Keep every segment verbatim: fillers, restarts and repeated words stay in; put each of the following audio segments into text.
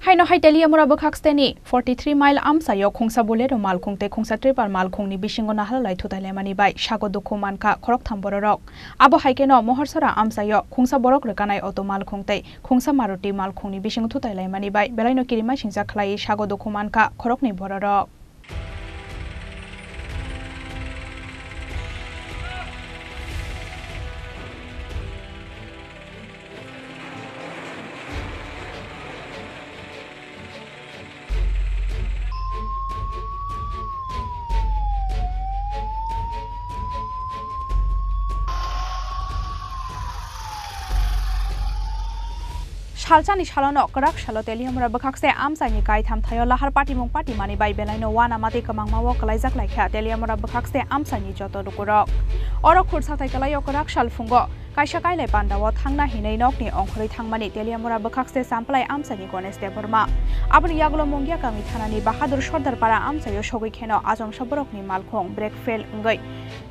Haino hai Teliamura bwkhaksteni forty three mile amchaio khungsa Bolero malkhung tei khungsa Tripper malkhungni bisingo naharlai thutai laimani bai sago dukhu mankha khoroktham bororok. Abo hai kheno Mohorsora amchaio khungsa borok rwkanai auto malkhung tei khungsa Maruti malkhungni bisingo thutai laimani bai belaino kirima singcha khlaiwi sago dukhu mankha khoroknwi bororok. Salsani salono kwrak salo Teliamura bwkhakse amchaini kaitham thaio lahar patimung patimani bai belaino uanama tei kwmangmao kwlaijak laikha Teliamura bwkhakse amchaini joto lukurok. Oro khursathai kwlaio kwrak sal phungo kaisa kailai pandao thangna hinwi nokni ongkhorwi thangmani Teliamura bwkhakse Champlai amchaini Ganesh Debbarma. Aboni yagulo Mungia kami thanani Bahadur Sordar para amchaio sogwi kheno achomsa borokni malkhung brake fail wngwi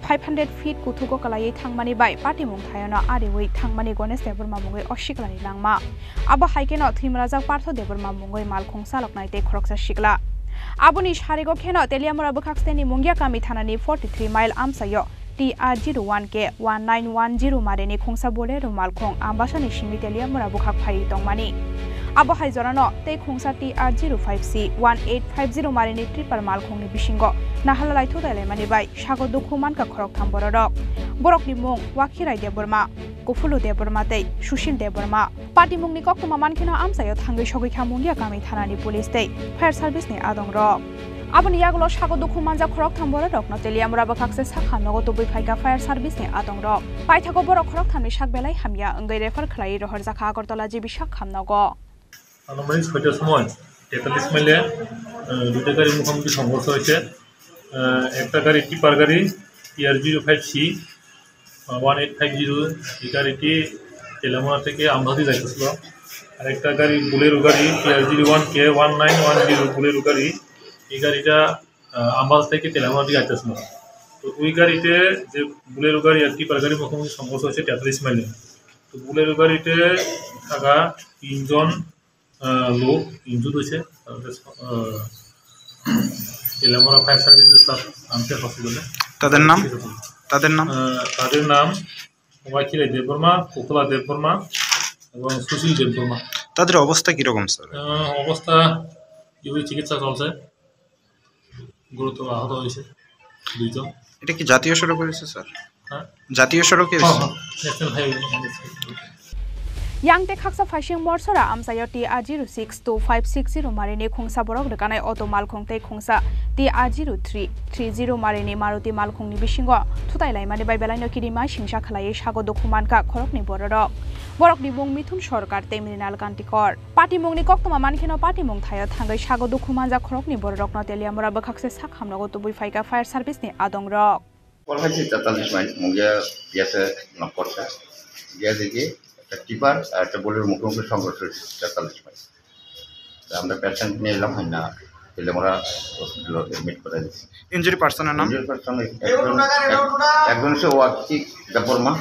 five hundred feet kuthugo kwlaiwi thangmani bai patimung thaiono ariwi thangmani Ganesh Debbarma mungwi o siklani langma. Abo hai kheno thwimrajak Partho Debbarma mungwi malkhung chaloknai tei khoroksa sikla. Aboni sarigo kheno Teliamura bwkhaksteni Mungia kami thanani forty three mile amchaio T R zero one K one nine one zero marini khungsa Bolero malkhung Ambasani simi Teliamura bwkhak phaiwi tongmani. Abo hai jorano tei khungsa T R zero five C one eight five zero marini Tripper malkhungni bisingo naharlai thutai laimani bai sago dukhu mankha khoroktham bororok. Borokni mung Wakhirai Debbarma, Kuphulu Debbarma tei Sushil Debbarma. Patimungni koktwma mankheno amchaio thangwi sogwi kha Mungia kami thanani police tei fire service ni adongrok. Aboni yagulo sago dukhu manjak khoroktham bororokno Teliamura bwkhakse sak hamnogo tubui phaikha fire service ni adongrok. Paithago borok khorokthamni sak belai hamya wngwi refer khlaiwi rohorjakha Agartala G B sak hamnogo. আনুমানিক ছয়টার সময় তেতাল্লিশ মাইলে, আহ, দুটো গাড়ি মুখোমুখি সংঘর্ষ হয়েছে। আহ, একটা গাড়ি টিপার গাড়ি TR zero five C one eight five zero, এই গাড়িটি তেলেমুড়া থেকে আমবাসি যাইতেছিল। আর একটা গাড়ি বুলেরো গাড়ি TR zero one K one nine one zero Bolero গাড়ি, এই গাড়িটা, আহ, আমবাসা থেকে তেলেমুড়া দিকে যাইতেছিল। তো ওই গাড়িতে যে বুলেরো গাড়ি আর টিপার গাড়ি মুখোমুখি সংঘর্ষ হয়েছে তেতাল্লিশ মাইলে। তো বুলেরো গাড়িতে থাকা তিনজন আহ, লোক ইনজুর্ড হয়েছে। তাদের, আহ, তেলেমুড়া ফায়ার সার্ভিসের স্টাফ আনছে হসপিটালে। তাদের নাম? তাদের নাম? আহ, তাদের নাম ওয়াকিরে দেববর্মা, কোকলা দেববর্মা এবং সুশীল দেববর্মা। তাদের অবস্থা কিরকম, স্যার? আহ, অবস্থা ইউই চিকিৎসা চলছে। গুরুতর আহত হয়েছে দুইজন। এটা কি জাতীয় সড়ক হয়েছে, স্যার? হ্যাঁ? জাতীয় সড়কে হ্যাঁ, হয়েছে? হ্যাঁ, national highway. Yang tei khaksa phaising Morsora amchaio T R zero six two five six zero marini khungsa borok rwkanai auto malkhung tei khungsa T R zero three three zero marini Maruti malkhungni bisingo thutai laimani bai belaino kirima singsa khlaiwi sago dukhu mankha khoroknwi bororok. Borokni mung Mithun Sorkar tei Mrinal Kantikor. Patimungni koktwma mankheno patimung thaio thangwi sago dukhu manjak khoroknwi bororokno Teliamura bwkhakse sak hamnogo tubui phaikha fire service ni adongrok. Kol hai se তেতাল্লিশ মাইল, মুঙ্গিয়া গেছে নক করছে। গিয়া দেখি একটা টিপার আর একটা বোলেরো মুখোমুখি সংঘর্ষ হয়েছে তেতাল্লিশ মাইল। তো আমরা পেশেন্ট নিয়ে এলাম, হয় না, তেলেমুড়া হসপিটালে অ্যাডমিট করে দিচ্ছি। ইনজুরি পার্সনের নাম? ইনজুরি পার্সন একজন, এক-, একজন হচ্ছে ওয়াকি দেববর্মা,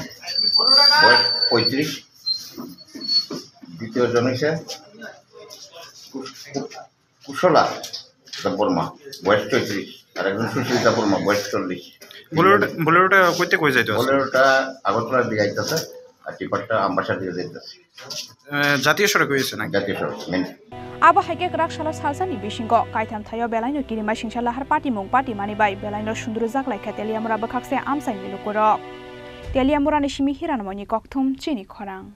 বয়স পঁয়ত্রিশ। দ্বিতীয় জন হচ্ছে কু-, কু-, কুশলা দেববর্মা, বয়স চৌত্রিশ, আর একজন সুশীল দেববর্মা, বয়স চল্লিশ। বোলেরোটা, বোলেরোটা কইতে কই যাইতো আছে? বোলেরোটা আগরতলার দিকে যাইতেছে, আর টিপারটা আমবাসার দিকে যাইতেছে। আহ, জাতীয় সড়ক হয়েছে নাকি? জাতীয় সড়ক, main. Abo hai khe kwrak salo salsani bisingo kaitham thaio belaino kirima singsa lahar patimung patimani bai belaino sundrujak laikha Teliamura bwkhakse amchaini lukurok. Teliamurani simi Hiranmoyni kokthum chini khorang.